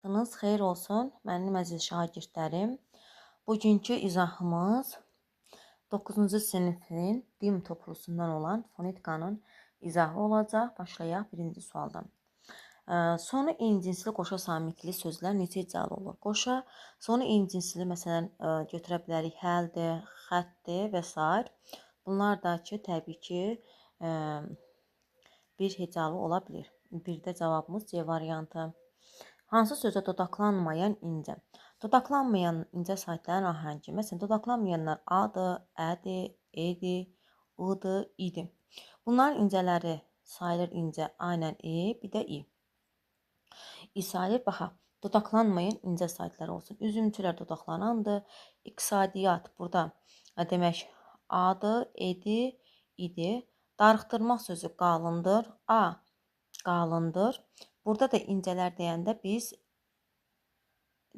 Vaxtınız xeyir olsun, mənim əziz şagirdlərim. Bugünkü izahımız 9-cu sinifin DİM toplusundan olan fonetikanın izahı olacaq. Başlayaq birinci sualdan. Sonu eyni cinsli qoşa samitli sözlər neçə hecalı olur? Qoşa sonu eyni cinsli, məsələn, götürə bilərik həldir, xətdir və sair. Bunlar da ki, təbii ki, bir hecalı ola bilir. Bir də cavabımız C variantı. Hansı sözə dodaqlanmayan incə? Dodaqlanmayan incə saitlərin ahəngi. Məsələn, dodaqlanmayanlar A-dır, Ə-dir, E-dir, I-dır, İ-dir. Bunların incələri sayılır incə A ilə E, bir də İ. İ sayılır, baxaq, dodaqlanmayan incə saitlər olsun. Üzümçülər dodaqlanandır. İqtisadiyyat burada demək A-dır, E-dir, İ-dir. Darıxdırmaq sözü qalındır. A qalındır. Burada da incələr deyəndə biz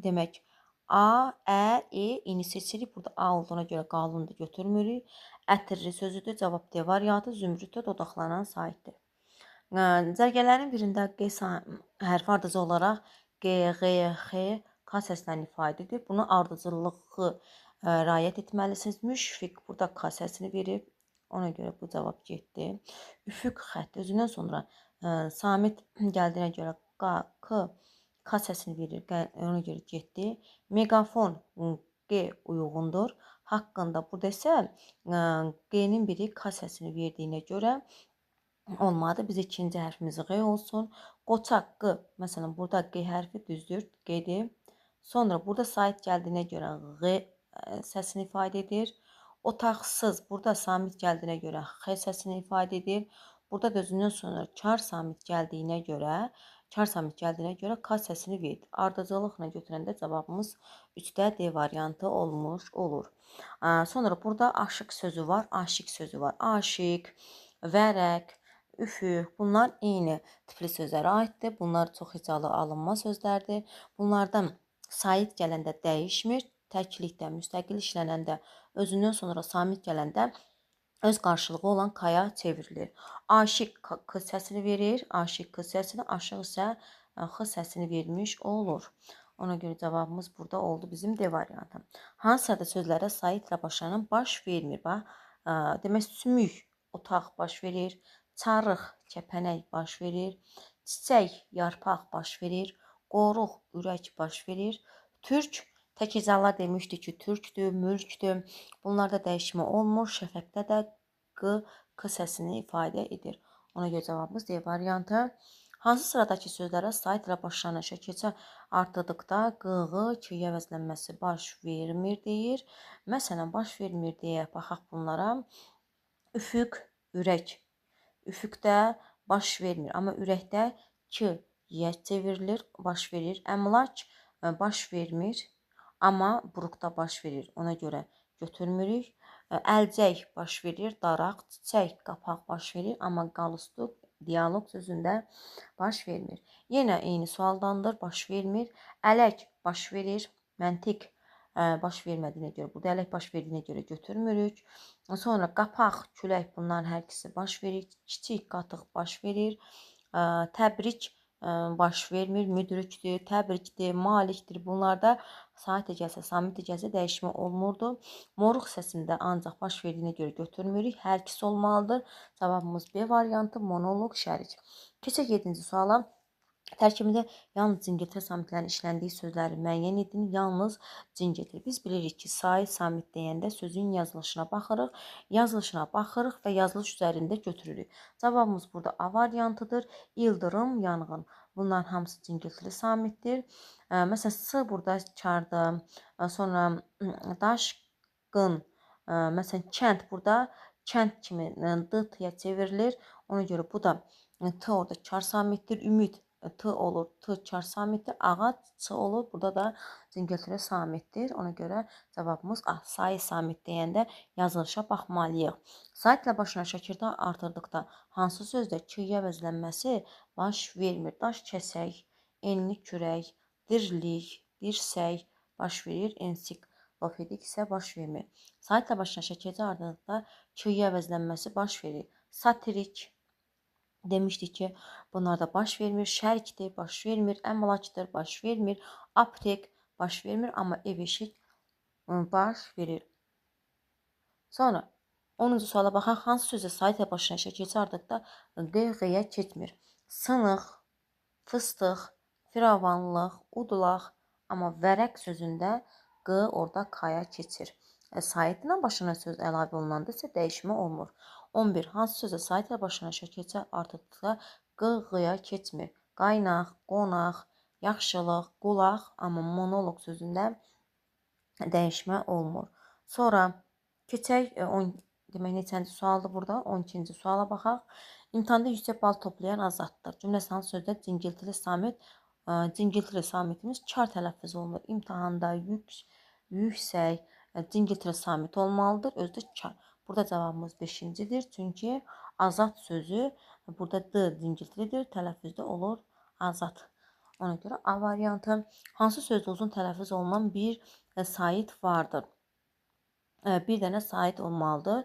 demək A, Ə, E ini seçirik. Burada A olduğuna görə qalındır götürmürük. Ətirli sözüdür. Cavab D variantı. Zümrüd də dodaqlanan saitdir. Cərgələrin birində G hərfi ardıcı olaraq G, Ğ, X, K səslərini ifadə edir. Bunu ardıcıllığı riayət etməlisiniz. Müşfiq burada K səsini verib. Ona görə bu cavab getdi. Üfüq xətti özündən sonra samit gəldiyinə görə Q, K, K səsini verir. Ona görə getdi. Meqafon G uyğundur. Haqqında burada isə G-nin biri K səsini verdiyinə görə olmadı. Biz ikinci hərfimiz Ğ olsun. Qoçaq Q. Məsələn, burada G hərfi düzdür. G-dir. Sonra burada sait gəldiyinə görə Ğ səsini ifadə edir. Otaqsız burada samit gəldiyinə görə X səsini ifadə edir. Burada da özündən sonra kar samit gəldiyinə görə, K səsini verir. Ardıcıllıqla götürəndə cavabımız 3-də D variantı olmuş olur. Sonra burada aşıq sözü var, aşiq sözü var. Aşiq, vərəq, üfüq, bunlar eyni tipli sözlərə aiddir. Bunlar çox hecalı alınma sözlərdir. Bunlardan sait gələndə dəyişmir. Təklikdə, müstəqil işlənəndə, özündən sonra samit gələndə öz qarşılığı olan K-ya çevrilir. Aşiq K səsini verir, aşiq K səsini, aşıq isə X səsini vermiş olur. Ona görə cavabımız burada oldu bizim D variantı. Hansısa da sözlərə saitlə başlanan baş vermir. Bax, demək, sümük, otaq baş verir, çarıq, kəpənək baş verir, çiçək, yarpaq baş verir, qoruq, ürək baş verir, türk, tək hecalar demişdik ki, türkdür, mülkdür. Bunlarda dəyişmə olmur. Şəfəqdə də Q, K səsini ifadə edir. Ona görə cavabımız D variantı. Hansı sıradakı sözlərə sait ilə başlanan şəkilçə artırdıqda Q, Ğ, K-yə əvəzlənməsi baş vermir deyir. Məsələn, baş vermir deyə baxaq bunlara. Üfüq, ürək. Üfüqdə baş vermir. Amma ürəkdə K, Y çevrilir, baş verir. Əmlak baş vermir. Amma buruqda baş verir, ona görə götürmürük. Əlcək baş verir, daraq, çiçək, qapaq baş verir, amma qalustuk, dialoq sözündə baş vermir. Yenə eyni sualdandır, baş vermir. Ələk baş verir, məntiq baş vermədiyinə görə, burada ələk baş verdiyinə görə götürmürük. Sonra qapaq, külək, bunların hər ikisi baş verir. Kiçik, qatıq baş verir. Təbrik baş vermir, müdrikdir, təbrikdir, malikdir. Bunlarda sait gəlsə, samit gəlsə dəyişmə olmurdu. Moruq səsində ancaq baş verdiyinə görə götürmürük. Hər ikisi olmalıdır. Cavabımız B variantı, monoloq, şərik. Keçək 7-ci suala. Tərkibində yalnız cingiltə samitlərin işləndiyi sözləri müəyyən edin. Yalnız cingiltə. Biz bilirik ki, sait samit deyəndə sözün yazılışına baxırıq. Yazılışına baxırıq və yazılış üzərində götürürük. Cavabımız burada A variantıdır. İldırım, yanğın. Bunların hamısı cingiltili samitdir. Məsələn, S burada kardır. Sonra daşqın. Məsələn, kənd burada kənd kimi D T-yə çevrilir. Ona görə bu da T orada kar samitdir. Ümid T olur, T kar samitdir. Ağac C olur. Burada da cingiltili samitdir. Ona görə cavabımız A. Sayı samit deyəndə yazılışa baxmalıyıq. Saitlə başına şəkildə artırdıqda hansı sözdə K-yə əvəzlənməsi baş vermir? Daş kəsək, enli kürək, dirlik, dirsək baş verir. Ensiklopedik isə baş vermir. Saitlə başına şəkildə artırdıqda K-yə əvəzlənməsi baş verir. Satirik Demişdik ki, bunlar da baş vermir. Şərqdir, baş vermir. Əmlakdır, baş vermir. Aptek baş vermir, amma ev eşik baş verir. Sonra 10-cu suala baxaq. Hansı sözə sait ilə başlayan şəkilçi artıqda Q, Ğ-yə keçmir? Sınıq, fıstıq, firavanlıq, udlaq, amma vərəq sözündə Q orada K-ya keçir. Saitlə başlanan söz əlavə olunanda isə dəyişmə olmur. 11. Hansı sözə sait ilə başlanan şəkilçi artıqda Q, Ğ-ya keçmir? Qaynaq, qonaq, yaxşılıq, qulaq, amma monoloq sözündə dəyişmə olmur. Sonra keçək 10, demək neçənci sualdır burada? 12-ci suala baxaq. İmtahanda yüksək bal toplayan Azaddır. Cümləsi hansı sözdə cingiltili samit, cingiltili samitimiz kar tələffüz olunur. İmtahanda yüksək, cingiltili samit olmalıdır. Özü də kar. Burada cavabımız 5-cidir. Çünki Azad sözü burada D cingiltilidir. Tələffüzdə olur Azad. Ona görə A variantı. Hansı sözdə uzun tələffüz olunan bir sait vardır? Bir dənə sait olmalıdır.